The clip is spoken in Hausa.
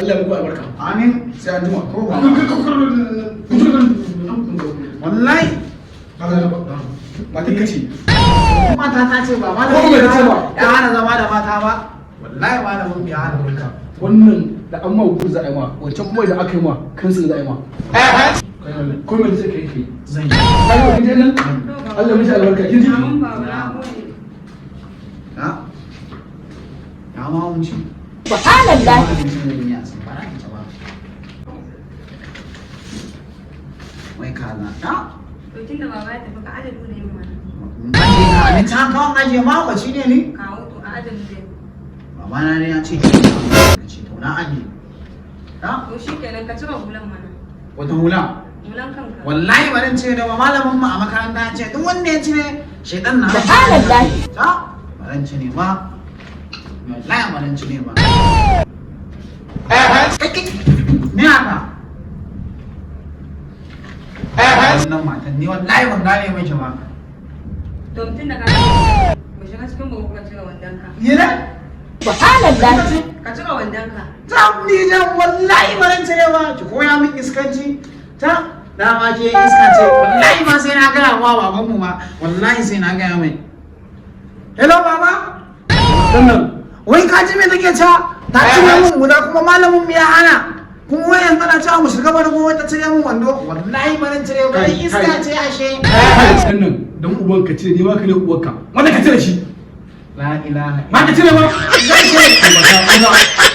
Allah ya muku albarka. Amin. Sai an jima. Ko ba. Wallahi. Matar ka ce. Mata ta ce ba Ko ba ta ce ba? Ya hana zama da mata ba. Wallahi malamin mu ya hana burka. Wannan da an ma hukun za a yi ma, wancan kuma idan aka yi ma kansu za a yi ma. Ko me zai kai kai? Zan yi. Kai kin ji nan? Allah mishi albarka, kin ji? Amin baba, na gode. Ha? Ya ma mun ci. Subhanallah. Abincin da miya sun fara ci ba. Wai kaza. Ha? To tunda baba ya tafi, ka aje ludayin mana. Aje na abinci an kawo aje ma ba shi ne ni. Kawo to, a aje ludayin. Baba na ne ya ce ka ce to na aje. Ha? To shikenan, ka cire hulan mana. Wata hula. Hulan kanka. Wallahi ba dan cire ba, malamin mu a makaranta ya ce duk wanda ya cire shedan na. Subhanallah. Ta? Ba dan cire ba. Wallahi ba dan cire ba. Kai kai. Me haka? Wannan matan ni wallahi ban gane miki ba. To tunda ka mu shiga cikin buhu, ka cire wandon ka. Ni ne? Subhanallah. Ka cire wandon ka. Ta ni jan wallahi ba dan cire ba. Ki koya min iskanci. Ta dama ke iska ce, wallahi ma sai na gaya wa babanmu ma, wallahi sai na gaya mai. Hello baba. Sannan Wai ka ji me take cewa? Ta cire mun guda kuma malamin mu ya hana. Kuma wai yanzu tana cewa mu shiga bari kuma ta cire mun wando. Wallahi ba dan cire ba. Kai, Iska kai. ce ashe. Sannan dan uban ka cire, ni ma ka ne uwarka. Wanda ka cire shi. La ilaha. Ba ka cire ba. Zan cire.